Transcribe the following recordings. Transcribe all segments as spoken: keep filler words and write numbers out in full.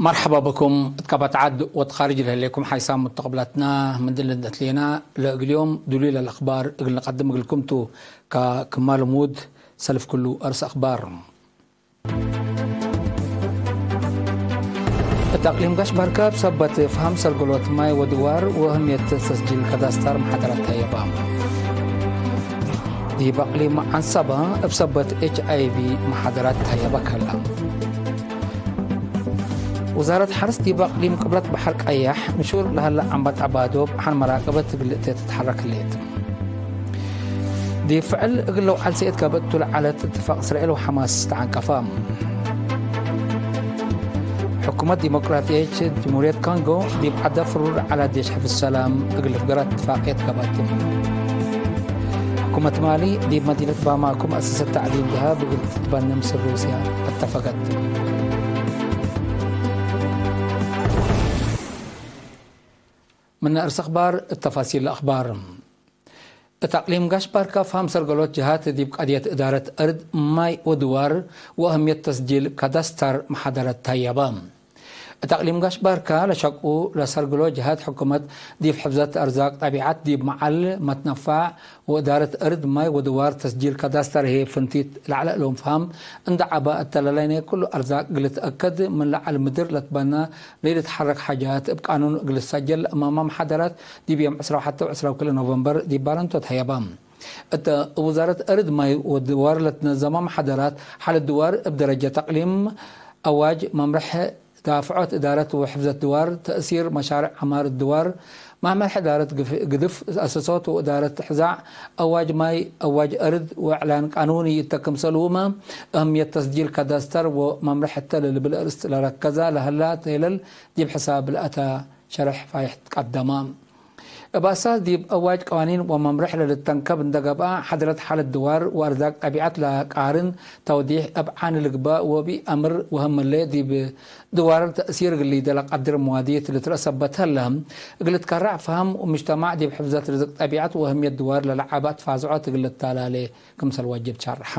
መርሐባ ብኩም። እት ቀበት ዐድ ወእት ካርጅ ለህሌኩም ሓይሳም ሙተቅብላትና፣ ምን ድል እንዴ አትሌና፣ ለእግል ዮም ዱሉይ ለለአክባር እግል ንቀድም እግልኩም ቱ። ከክማ ልሙድ፣ ሰልፍ ክሉ አርስ አክባር። እት አቅሊም ጋሽ ባርካ እብ ሰበት ፈሀም ሰርገሎት ማይ ወድዋር ወእህምየት ተስጂል ካዳስተር መሓደራት ተሀየበ። ዲብ አቅሊም ዐንሰበ እብ ሰበት ኤች አይ ቪ መሓደራት ተሀየበ ከለ። ውዛረት ሐርስ ዲብ አቅሊም ቅብለት በሐር ቀያሕ ንሹር ለሀለ አንበጣ ባዶብ ሐን መራቀበት እግል እቴ ትትሐረክ ህሌት። ዲብ ፍዕል እግል ለውዓል ሰኤት ከብእቱ ለዐለት እትፋቅ እስራኤል ወሐማስ ተዐንቀፈ። ሕኩመት ዲሞቅራጥየት ጅምሁርየት ኮንጎ ዲብ ዐደ ፍሩር ዐለ ዴሽ ሕፍዝ ሰላም እግል ልፍገረ እትፋቅየት ገብአት። ሕኩመት ማሊ ዲብ መዲነት ባማኮ መአሰሰት ተዕሊም ደሀብ እግል ትትበኔ ምስል ሩስያ አተፈቀት። ምን አርስ አክባር እት ተፋሲል አክባር። እት አቅሊም ጋሽ ባርካ ፈሀም ሰርገሎት ጀሃት ዲብ ቀድየት እዳረት አርድ፣ ማይ ወድዋር ወአህምየት ተስጂል ካዳስተር መሓደረት ተሀየበ። እት አቅሊም ጋሽ ባርካ ለሸቁ ለሰርግሎ ጀሃት ሕኩመት ዲብ ሕፍዘት አርዛቅ ጠቢዐት ዲብ መዓል መትነፋዕ ወእዳረት አርድ፣ ማይ ወድዋር ተስጂል ካዳስተር ህዬ ፍንቲት ለዐለ እሎም ፈሀም እንዴ ዐበ፣ አተላላይ ናይ ኩሉ አርዛቅ እግል ልትአከድ ምን ለዐል ምድር ለትበነ ለኢልትሐረክ ሓጃት እብ ቃኑን እግል ልትሰጀል ለአማመ መሓደራት ዲብ ዮም ዕስራ ወሐቴ ወዕስራ ወክልኤ ኖቨምበር ዲብ ባረንቶ ተሀየበ። እተ እብ ውዛረት አርድ፣ ማይ ወድዋር ለትነዘመ መሓደራት፣ ሓለት ድዋር እብ ደረጀት አቅሊም፣ አዋጅ፣ መምርሕ፣ ዳፍዖት እዳረት ወሕፍዘት ድዋር፣ ተእሲር መሻርዕ ዐማር ድዋር፣ መምርሕ እዳረት ግፍ-፣ ግድፍ፣ አሰሶት ወእዳረት ሕዛዕ፣ አዋጅ ማይ፣ አዋጅ አርድ ወእዕላን ቃኑኒ እተ ክምሰልሁመ፣ አህምየት ተስጂል ካዳስተር ወመምርሕ እተ ለልብል አርእስት ለረከዘ ለሀላ ቴለል ዲብ ሕሳብ ለአተ ሸርሕ ፋይሕ ትቀደመ። እብ አሳስ ዲብ አዋጅ ቀዋኒን ወመምርሕ ለልተንከብ እንዴ ገብአ፣ ሓድረት ሓለት ድዋር ወአርዛቅ ጠቢዐት ለቃርን ተውዲሕ እብ ዓን ልግበእ ወእብ አምር ወህምሌ ዲብ ድዋር ተእሲር እግል ሊደ ለቀድር መዋዲት ልትረአ ሰበት ሀለ፣ እግል ልትከረዕ ፈሀም ወምጅተማዕ ዲብ ሕፍዘት ርዝቅ ጠቢዐት ወአህምየት ድዋር ለለዐበ አትፋዝዖት እግል ልታላሌ ክምሰል ወጅብ ሸርሐ።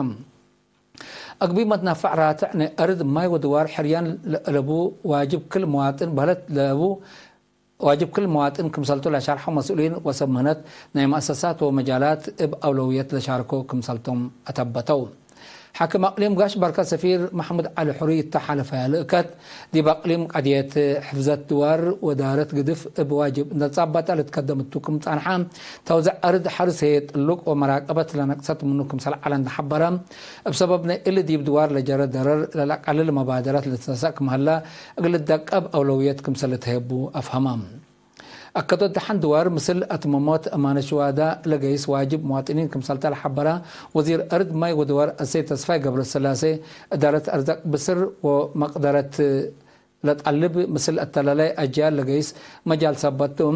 አግቡይ መትነፈዕ ራትዕ ናይ አርድ፣ ማይ ወድዋር ሕርያን ለአለቡ ዋጅብ ክል መዋጥን በህለት ለቡ ዋጅብ ክል መዋጥን ክምሰልቱ ለሸርሐው መስኡሊን ወሰብ ምህነት ናይ መአሰሳት ወመጃላት እብ አውለውየት ለሻርኮ ክምሰልቶም አተበተው። ሓክም አቅሊም ጋሽ ባርካ ሰፊር መሕሙድ ዐሊ ሑሪ እተ ሓለፈያ ልእከት፣ ዲብ አቅሊም ቀድየት ሕፍዘት ድዋር ወዳረት ግድፍ እብ ዋጅብ እንዴ ትጻበጠ ልትከደም እቱ ክም ጸንሐ፣ ተውዘዕ አርድ ሐርስ ህዬ ጥሉቅ ወመራቀበት ለነቅሰት ምኑ ክምሰል ዐለ እንዴ ሐበረ፣ እብ ሰበብ ናይ እሊ ዲብ ድዋር ለጀረ ደረር ለለአቀልል መባደረት ልትነሰእ ክም ሀለ፣ እግል ልትደቀብ አውለውየት ክምሰል ልትሀየቡ አፍሀመ። አከዶት ደሐን ድዋር ምስል አትመሞት አማነት ሽዋዳ ለገይስ ዋጅብ መዋጥኒን ክምሰልተ ለሐበረ ወዚር አርድ፣ ማይ ወድዋር አሰይድ ተስፋይ ገብረስላሴ፣ እዳረት አርዛቅ ብስር ወመቅደረት ለጠልብ ምስል አተላላይ አጅያል ለገይስ መጃል ሰበት ቱ።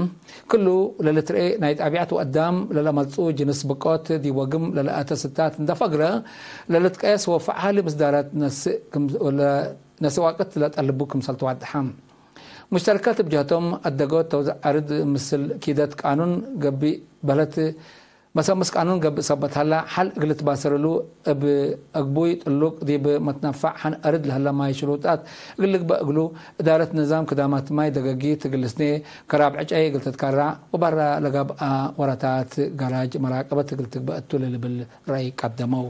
ክሉ ለልትርኤ ናይ ጠቢዐት ወአዳም ለለመጽኡ ጅንስ ብቆት ዲብ ወግም ለለአተ ስታት እንዴ ፈግረ ለልትቀየስ ወፈዓል ምስዳራት ነስእ ክም-፣ ወለ-፣ ነስእ ዋቅት ለጠልቡ ክምሰል ተዋድሐ። ሙሽተረከት እብ ጀህቶም አደጎት ተውዘዕ አርድ ምስል ኪደት ቃኑን ገብእ በህለት መሰምስ ቃኑን ገብእ ሰበት ሀላ፣ ሐል እግል ልትባሰር እሉ እብ አግቡይ ጥሉቅ ዲብ መትነፈዕ ሐን አርድ ለሀለ ማይ ሽሩጣት እግል ልግበእ እግሉ፣ እዳረት ንዛም ክዳማት ማይ ደገጊት እግል ልስኔ፣ ከራብ ዕጨይ እግል ትትከራዕ ወበራ ለገብአ ወረታት ገራጅ መራቀበት እግል ትግበእ ቱ ለልብል ረአይ ቀደመው።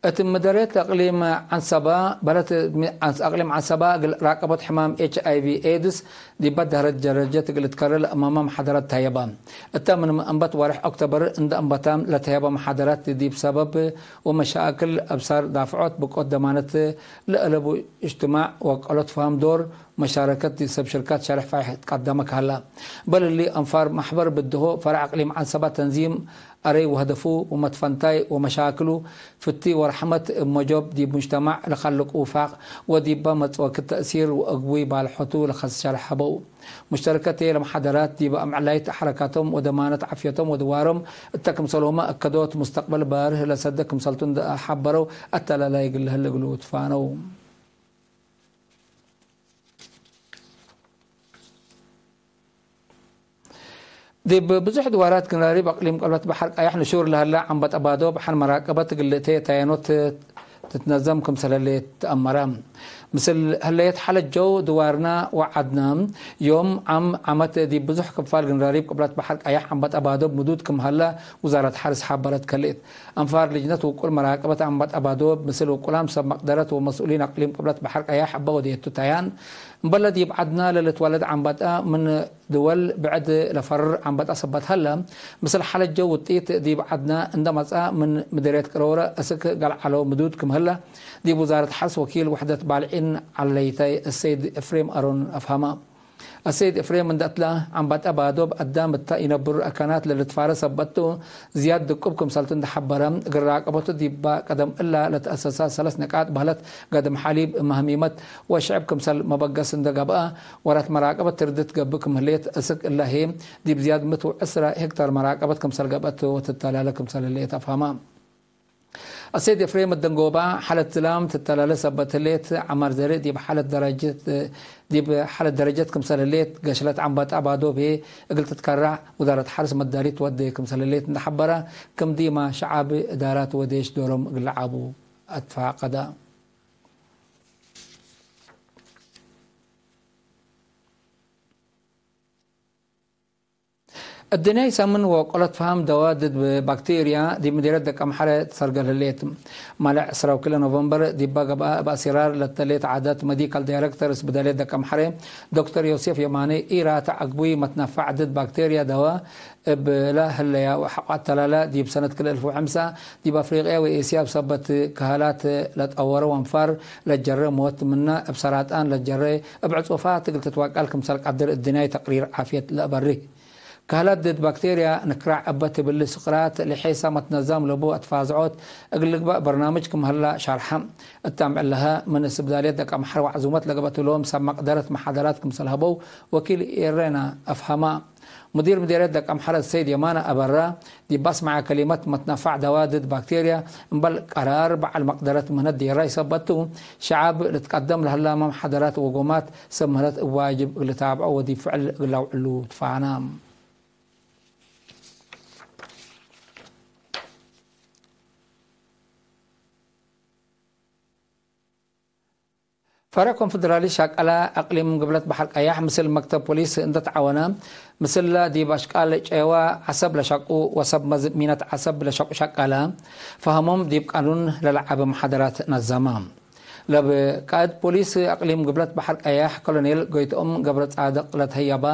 እት መደርየት አቅሊም ዐንሰበ በለት፣ አቅሊም ዐንሰበ እግል ራቀቦት ሕማም ኤች አይ ቪ ኤድስ ዲበ ደህረት ደረጀት እግል ትከረ ለአማመ መሓደረት ተህየበ። እተ ምን አንበት ወርሕ ኦክቶበር እንደ አንበታም ለተህየበ መሓደረት ዲብ ሰበብ ወመሻክል አብሳር ዳፍዖት ብቆት ደማነት ለአለቡ እጅትማዕ ወቀሎት ፈሀም ዶር መሻረከት ዲብ ሰብ ሽርካት ሸርሕ ፋይሕ ትቀደመ ከሀላ። በል እሊ አንፋር መሕበር ብድሆ ፈርዕ አቅሊም ዐንሰበ ተንዚም አረይ ወሀደፉ ወመትፈንታይ ወመሻክሉ ፍቲ ወረሕመት እብ መጆብ ዲብ ሙጅተማዕ ለከልቁ ውፋቅ ወዲበ መጽወክት ተእሲር ወአግቡይ ባልሖቱ ለከስ ሸርሕ ሀበው። ሙሽተረከት ለመሓደራት ዲብ አምዕላይት ሐረካቶም ወደማነት ዓፍየቶም ወድዋሮም እተ ክምሰልሁመ አከዶት ሙስተቅበል ባርህ ለሰደ ክምሰልቱ እንደ ሐበረው አተላላይ እግል ለህለ እግሉ ትፋነው። ዲብ ብዙሕ ድዋራት ግንራሪብ አቅሊም ቀብለት በሐር ቀያሕ ንሹር ለሀለ ዐንበጣ ባዶብ ሐን መራቀበት እግል ልእቴ ታየኖት ትትነዘም ክምሰል ህሌት ተአመረ። ምስል ህለየት ሐለት ጀው ድዋርና ወዐድና፣ ዮም ዓም ዓመት ዲብ ብዙሕ ክፋል ግንራሪብ ቀብለት በሐር ቀያሕ ዐንበጣ ባዶብ ምዱድ ክም ሀለ ውዛረት ሐርስ ሐበረት ከልእት። አንፋር ልጅነት ውቁል መራቀበት ዐንበጣ ባዶብ ምስል ውቁላም ሰብ መቅደረት ወመስኡሊን አቅሊም ቀብለት በሐር ቀያሕ እበ ወደየቱ ታያን፣ እምበለ ዲብ ዐድና ለልትወለድ ዐንበጣ ምን ድወል ብዕድ ለፈርር ዐንበጣ ሰበት ሀለ፣ ምስል ሐለት ጀው ውጢት ዲብ ዐድና እንደ መጽአ ምን ምድርየት ቅረውረ እስክ ገልዓሎ ምዱድ ክም ህለ፣ ዲብ ውዛረት ሐርስ ወኪል ውሕደት ባልዒን ዐለይታይ እሰይድ እፍሬም አሮን አፍሀመ። እሰይድ እፍሬም እንደ እትለ፣ ዐንበጣ ባዶብ አዳም እተ ኢነብሩ አካናት ለልትፋረ ሰበት ቱ፣ ዝያድ ድቁብ ክምሰልቱ እንደ ሐበረ፣ እግል ራቀበቱ ዲባ ቀደም እላ ለተአሰሳ ሰለስ ንቃጥ በህለት ገድም ሐሊብ መህሚመት ወሽዕብ ክምሰል መበገስ እንደ ገብአ፣ ወራት መራቀበት ትርድት ገብእ ክም ህሌት፣ እስክ እለ ህዬ ዲብ ዝያድ ምእት ወዕስረ ሄክታር መራቀበት ክምሰል ገብአት ወትተላለ ክምሰል ህሌት አፍሀመ። አሰይድ ኤፍሬም ደንጎባ፣ ሐለት ዝላም ትተላለ ሰበት ህሌት፣ ዐማር ዘሬ ዲብ ሐለት ደረጀት፣ ዲብ ሐለት ደረጀት ክምሰል ህሌት፣ ገሽለት ዐንበጣ ባዶብ ህዬ እግል ትትከራዕ ውዛረት ሐርስ መዳሊት ወዴ ክምሰል ህሌት እንደ ሐበረ፣ ክም ዲማ ሸዓብ፣ እዳራት ወዴሽ ዶሮም እግል ለዓቡ አትፋቀደ። እድንያይ ሰምን ወቆለት ፈሀም ደዋ ድድ ባክቴርያ ዲብ ምዲርየት ደቀምሐረ ትሰርገል ህሌት። ማልዕ ዕስራ ወክልኤ ኖቨምበር ዲባ ገብአ እብ አሲራር ለተሌት ዓዳት መዲካል ዳይረክተር ስብዳልየት ደቀምሐረ ዶክተር ዮሴፍ የማነ፣ ኢራተ አግቡይ መትነፋዕ ድድ ባክቴርያ ደዋ እብለ ህለያ ወሐቆ አተላላ ዲብ ሰነት ክልኤ እልፍ ወሐምሳ ዲብ አፍሪቅያ ወኤስያ እብ ሰበት ከህላት ለጠወረ ወንፋር ለጀረ ሞት ምነ እብ ሰራጣን ለጀረ እብ ዕጹፋት እግል ትትወቀል ክምሰል ቀድር እድንያይ ተቅሪር ዓፍየት ለአበርህ። ከህላት ድድ ባክቴርያ ንክራዕ እበ ትብሊ ስቅራት ለሔሳ መትነዛም ለቡ አትፋዝዖት እግል ልግበእ በርናምጅ ክም ሀላ ሻርሐ። እታም ዕለሀ ምን ስብዳልየት ደቀምሐር ወዐዙመት ለገብአት እሎም ሰብ መቅደረት መሓደራት ክምሰል ሀበው ወኪል ኤረና አፍሀማ። ሙዲር ምዴርየት ደቀምሐረ ሰይድ የማነ አበራ፣ ዲብ አስመዐ ከሊመት መትነፋዕ ደዋ ድድ ባክቴርያ እምበል ቀራር በዐል መቅደረት ምህነት ዴራይ ሰበት ቱ፣ ሸዐብ ልትቀደም ለህላመ መሓደራት ወጎማት ሰብ ምህነት እብ ዋጅብ እግል ልታብዖ ወዲብ ፍዕል እግል ለአውዕሉ ትፋና። ፈርዕ ኮንፈደራሊ ሸቀለ አቅሊም ግብለት በሐር ቀያሕ ምስል መክተብ ፖሊስ እንደ ተዓወነ፣ ምስለ ዲብ አሽቃል ጨዋ ዐሰብ ለሸቁ ወሰብ መዝ ሚነት ዐሰብ ለሸቁ ሸቀለ ፈሀሞም ዲብ ቃኑን ለለዓበ መሓደራት ነዘመ። ለብ ቃእድ ፖሊስ አቅሊም ግብለት በሐር ቀያሕ ኮሎኔል ጎይትኦም ገብረጻድቅ ለተህየበ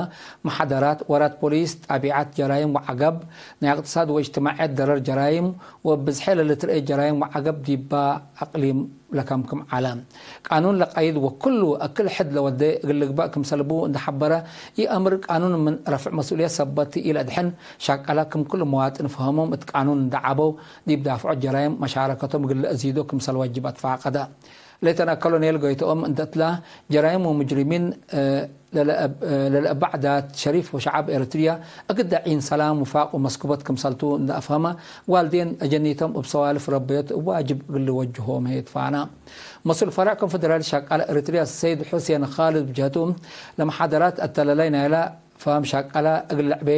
መሓደራት፣ ወራት ፖሊስ፣ ጣቢዓት ጀራይም ወዐገብ፣ ናይ እቅትሳድ ወእጅትማዕየት ደረር ጀራይም ወብዝሐ ለልትርኤ ጀራይም ወዐገብ ዲባ አቅሊም ለከምክም ዐለ። ቃኑን ለቀይድ ወክሉ አክል ሕድ ለወዴ እግል ልግበእ ክምሰልቡ እንደ ሐበረ፣ ኢአምር ቃኑን ምን ረፍዕ መስኡልየት ሰበት ኢለአድሕን፣ ሸቀለ ክም ክሉ መዋጥን ፈሀሞም እት ቃኑን እንደ ዐበው፣ ዲብ ዳፍዖት ጀራይም መሻረከቶም እግል ለአዚዶ ክምሰል ወጅብ አትፋቀደ። ሌተና ኮሎኔል ጎይትኦም እንደ እትላ፣ ጀራይም ወሙጅሪሚን፣ እ፣ ለለአብ-፣ ለለአባዕዳት ሸሪፍ ወሸዓብ ኤረትርያ እግል ዳዒን ሰላም፣ ውፋቅ ወመስክቦት ክምሰልቱ እንደ አፍሀመ፣ ዋልዴን አጀኒቶም እብ ሰዋልፍ ረበዮት እብ ዋጅብ እግል ልወጅሆም ህዬ ትፋና። መስኡል ፈርዕ ኮንፈደራል ሸቃለ ኤረትርያ ሰይድ ሑሴን ካልድ ብጀህቱ፣ ለመሓደራት አተላላይ ናይላ ፈሀም ሸቃለ እግል ልዕቤ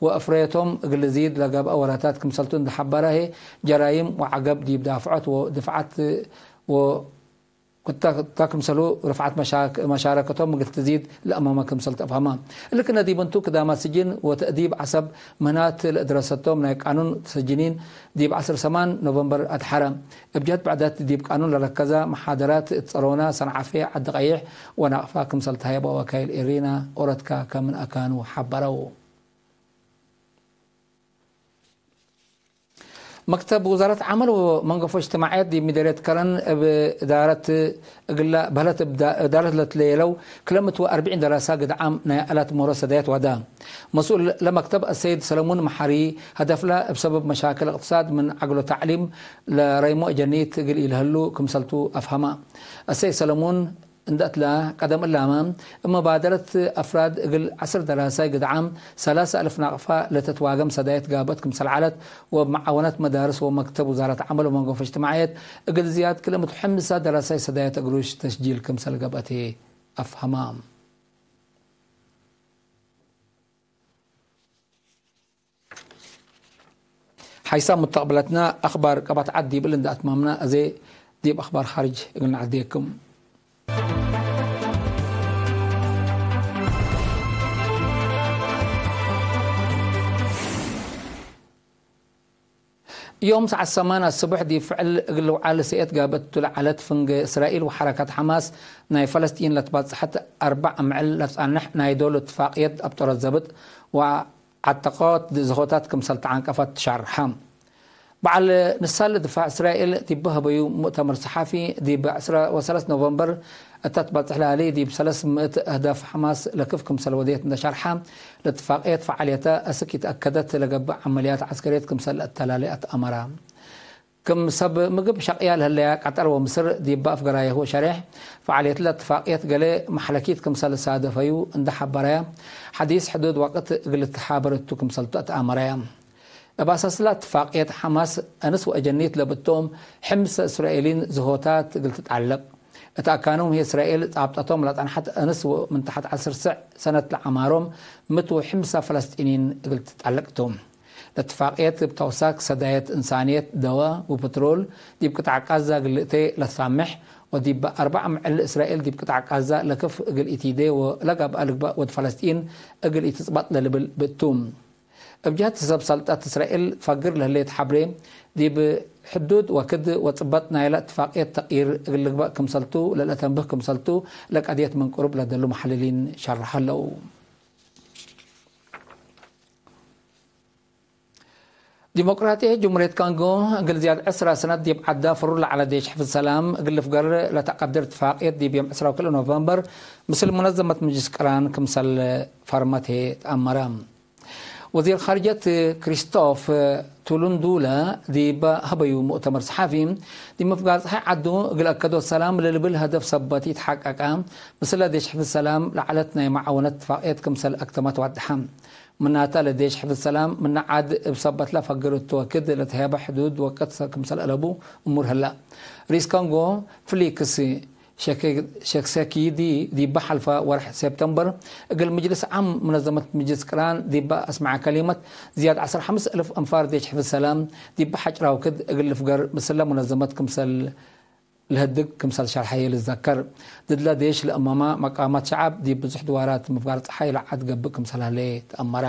ወአፍረየቶም እግል ልዚድ ለገብአ ወራታት ክምሰልቱ እንደ ሐበረ ህዬ፣ ጀራይም ወዐገብ ዲብ ዳፍዖት ወድፍዓት ወ ክታ ክምሰሉ ርፍዓት መሻክ-፣ መሻረከቶም እግል ትዚድ ለአመመ ክምሰል ተፍሀመ። እሊ ክነ ዲብ እንቱ ክዳማት ስጅን ወተእዲብ ዐሰብ ምህናት ለእድረሰቶም ናይ ቃኑን ሰጅኒን ዲብ ዐስር ሰማን ኖቨምበር አድሐረ። እብ ጀህት ብዕዳት ዲብ ቃኑን ለረከዘ መሓደራት እት ጸሮና፣ ሰንዓፌ፣ ዐዲ ቀይሕ ወናቅፋ ክምሰል ተሀየበ ወካይል ኤሪና ኦረትካ ከምን አካኑ ሐበረው። መክተብ ውዛረት ዐመል ወመንገፎ እጅትማዕየት ዲብ ምዴርየት ከረን እብ እዳረት እግላ በህለት እብ ዳ-፣ እዳረት ለትለየለው ክለ ምእት ወአርብዒን ደራሳ ግድዓም ናይ አላት ምህሮ ሰዳየት ወዳ። መስኡል ለመክተብ አሰይድ ሰለሙን መሓሪ፣ ሀደፍላ እብ ሰበብ መሻክል እቅትሳድ ምን ዐግሎ ተዕሊም ለረይሞ እጀኒት እግል ኢለህሉ ክምሰልቱ አፍሀማ። አሰይድ ሰለሙን፣ እንደ እትላ፣ ቀደም እላመ፣ እብ መባደረት አፍራድ እግል ዐስር ደራሳይ ግድዓም ሰላሰ አልፍ ናቅፋ ለትትዋገም ሰዳየት ጋብአት ክምሰል ዐለት፣ ወእብ መዓወነት መዳርስ ወመክተብ ውዛረት ዐመል ወመንገፎ እጅትማዕየት እግል ዝያድ ክልኤ ምእት ወሐምሳ ደራሳይ ሰዳየት እግሩሽ ተስጂል ክምሰል ገብአት አፍሀማ። ሐይሳም ሙተቅብለትነ አክባር ቀበት ዐድ ዲብል እንደ አትማምነ፣ አዜ ዲብ አክባር ካርጅ እግል ነዐዴኩም። ዮም ሰዓት ሰማን አስቡሕ ዲብ ፍዕል እግል ልውዓል ሰኤት ጋብእቱ ለዐለት ፍንጌ እስራኤል ወሐረካት ሐማስ ናይ ፈለስጢን ለትባጽሐት አርበዕ ምዕል ለትጸንሕ ናይ ዶል እትፋቅየት አብጦረት ዘብጥ ወዐተቆት ዝሆታት ክምሰል ተዓንቀፈት ትሸርሐ። በዐል ንሳል ድፋዕ እስራኤል ዲብ ሀበዩ ሙእተመር ሰሓፊ፣ ዲብ ዕስራ ወሰለስ ኖቨምበር እተ ትባጽሕ ለሀሌ ዲብ ሰለስ ምእት አህዳፍ ሐማስ ለክፍ ክምሰል ወዴት እንደ ሸርሐ፣ ለትፋቅየት ፈዓልየተ አስክ ኢተአከደት ለገብእ ዐመልያት ዐስከርየት ክምሰል ለአተላሌ አትአመረ። ክም ሰብ ምግብ ሸቅያ ለህለያ ቀጠር ወምስር ዲብ አፍገራየሁ ሸሬሕ፣ ፈዓልየትለ እትፋቅየት ገሌ መሕለኪት ክምሰል ሳደፈዩ እንደ ሐበረየ፣ ሐዲስ ሕዱድ ወቅት እግል ልትሓበር እቱ ክምሰልቱ አትአመረየ። እብ አሳስለ እትፋቅየት ሐማስ፣ አንስ ወአጀኒት ለብቶም ሕምሰ እስራኤሊን ዝሆታት እግል ትጣለቅ። እት አካኖም ህይ እስራኤል ጻብጠቶም ለጸንሐት አንስ ወምን ተሐት ዐስር ስዕ ሰነት ለዐማሮም ምት ወሕምሰ ፈለስጢኒን እግል ትጣለቅ ቶም። ለእትፋቅየት እብ ተውሳክ ሰዳየት እንሳንየት፣ ደወ ወፕትሮል ዲብ ቅጣዕ ቃዛ እግል ልእቴ ለትሳምሕ፣ ወዲብ አርበዕ ምዕል እስራኤል ዲብ ቅጣዕ ቃዛ ለክፍ እግል ኢቲዴ ወለጋብአ ልግበእ ወድ ፈለስጢን እግል ኢትጽበጥ ለልብል ብእቱ። እብ ጀህት ሰብ ሰልጠት እስራኤል ፈግር ለህሌት ሐብሬ፣ ዲብ ሕዱድ ወክድ ወጽበጥ ናይለ እትፋቅየት ተቅይር እግል ልግበእ ክምሰልቱ ለልአተንብህ ክምሰልቱ፣ ለቀድየት ምን ቅሩብ ለደሉ መሐልሊን ሸርሐ ህለው። ዲሞቅራጥየት ጅምሁርየት ካንጎ፣ እግል ዝያድ ዕስራ ሰነት ዲብ ዐዳ ፍሩር ለዐለ ዴሽ ሕፍዝ ሰላም እግል ልፍገር ለተቀድር እትፋቅየት ዲብ ዮም ዕስራ ወክልኤ ኖቨምበር ምስል ሙነዘመት ምጅልስ ቅራን ክምሰል ፈርመት ህዬ ተአመረ። ወዚር ኻርጀት ክሪስቶፍ ቱሉንዱለ ዲበ ሀበዩ ሙእተመር ሰሓፊ፣ ዲብ መፍጋጽሐ ዐዱ እግል አከዶት ሰላም ለልብል ሀደፍ ሰበት ኢተሐቀቀ፣ ምስለ ዴሽ ሕፍዝ ሰላም ለዐለት ናይ መዓወነት እትፋቅየት ክምሰል አክተመት ወደሐ። ምናተ ለዴሽ ሕፍዝ ሰላም ምነ ዐድ እብ ሰበትለ ፈግር እቱ ወክድ ለተሀየበ ሕዱድ ወቅት ክምሰል አለቡ እሙር ህለ። ርኢስ ኮንጎ ፍሊክስ ሸክ-፣ ሸክሰኪዲ ዲበ ሐልፈ ወርሕ ሴፕተምበር እግል ምጅልስ ዓም ሙነዘመት ምጅልስ ቅራን ዲበ አስመዐ ከሊመት፣ ዝያድ ዐስር ሐምስ እልፍ አንፋር ዴሽ ሕፍዝ ሰላም ዲበ ሐጭራው ክድ እግል ልፍገር ምስለ ሙነዘመት ክምሰል ለህድግ ክምሰል ሸርሐየ ልትዘከር። ድድለ ዴሽ ለእመመ መቃማት ሸዐብ ዲብ ብዙሕ ድዋራት ምፍጋር ጸሓይ ለዐድ ገብእ ክምሰል ሀለ ተአመረ።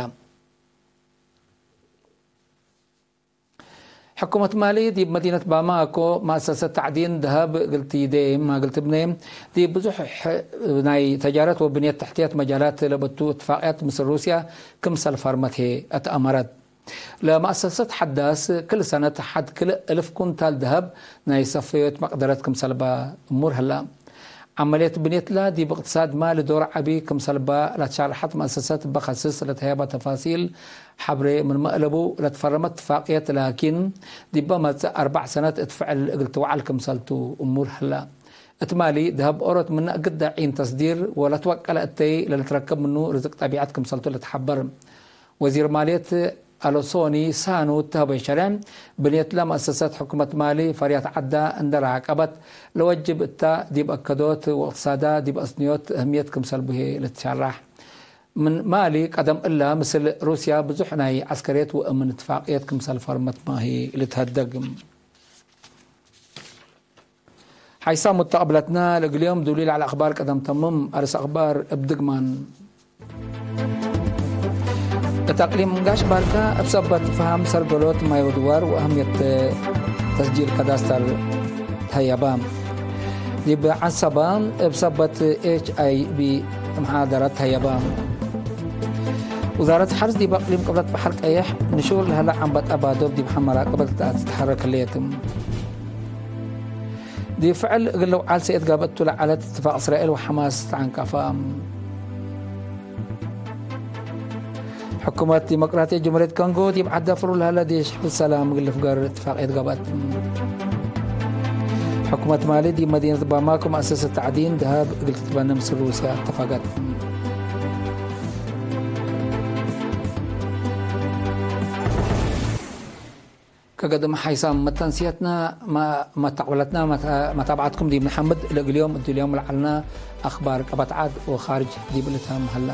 ሕኩመት ማሊ ዲብ መዲነት ባማኮ መአሰሰት ተዕዲን ደሀብ እግል ትይዴ እማ እግል ትብኔ ዲብ ብዙሕ ናይ ተጃረት ወብንየት ተሕትየት መጃላት ለበቱ እትፋቅያት ምስል ሩስያ ክምሰል ፈርመት ህዬ አትአመረት። ለመአሰሰት ሐዳስ ክል ሰነት ሐድ ክልእ እልፍ ኩንታል ደሀብ ናይ ሰፈዮት መቅደረት ክምሰልባ እሙር ህላ። ዐመልየት ብኔትላ ዲብ እቅትሳድ ማሊ ዶር ዐቢ ክምሰልባ ለትሻርሐት መአሰሰት እበ ከስስ ለተሀየበ ተፋሲል ሐብሬ ምንመ አለቡ ለትፈረመት እትፋቅየት ላኪን፣ ዲበ መጽእ አርበዕ ሰነት እት ፍዕል እግል ትወዐል ክምሰልቱ እሙር ህላ። እት ማሊ ደሀብ ኦሮት ምነ እግዳ ዒን ተስዲር ወለትወቀለ እተይ ለልትረከብ ምኑ ርዝቅ ጠቢዐት ክምሰልቱ ለትሐበር። ወዚር ማልየት አሎሶኒ ሳኑ እት ሀበይ ሸሬሕ፣ ብንየትለ መአሰሰት ሕኩመት ማሊ ፈርያት ዐዳ እንደ ረአቀበት ለወጅብ እታ፣ ዲብ አከዶት ወእቅትሳዳ ዲብ አስንዮት እህምየት ክምሰል ቡ ህዬ ልትሸራሕ። ምን ማሊ ቀደም እላ ምስል ሩስያ ብዙሕ ናይ ዐስከርየት ወእምን እትፋቅየት ክምሰል ፈርመትመ ህዬ ልትሀደግ። ሐይሳም ሙተቅብለትነ ለእግል ዮም ዱሊ ለዐለ አክባር ቀደም ተምም። አርስ አክባር እብ ድግማን። እት አቅሊም እንጋሽ ባርካ እብ ሰበት ፈሃም ሰርገሎት ማይ ወድዋር ወአህምየት ተስጂል ካዳስተር ተሀየባ። ዲብ ዐሰባ እብ ሰበት ኤች አይ ቪ መሓደረት ተሀየባ። ውዛረት ሐርስ ዲብ አቅሊም ቅብለት በሐር ቀየሕ ንሹር ለሀለ ዐንበጣ ባዶብ ዲብ ሐመራ ቅብለት ተአትትሐረክ ህሌት። ዲብ ፍዕል እግል ልውዓል ሰኤት ጋብአቱ ለዐለት እትፋቅ እስራኤል ወሐማስ ተዐንቀፈ። ሕኩመት ዲሞቅራትየት ጀምሁርየት ኮንጎ ዲብ ዐዳ ፍሩር ለሀለ ዴሽ ሕፍዝ ሰላም እግል ልፍገር እትፋቅየት ጋብአት። ሕኩመት ማሊ ዲብ መዲነት ባማኮ መአሰሰት ተዕዲን ደሀብ እግል ትትበነ ምስል ሩስያ አተፋቀት። ከገድም ሐይሳም መተንስየትነ መ-፣ መተቅብለትነ መተ-፣ መታብዐትኩም ዲብ ነሐምድ። ለእግል ዮም እዱልዮም ለዐልነ አክባር ቀበት ዐድ ወካርጅ ዲብ ልታም ሀላ።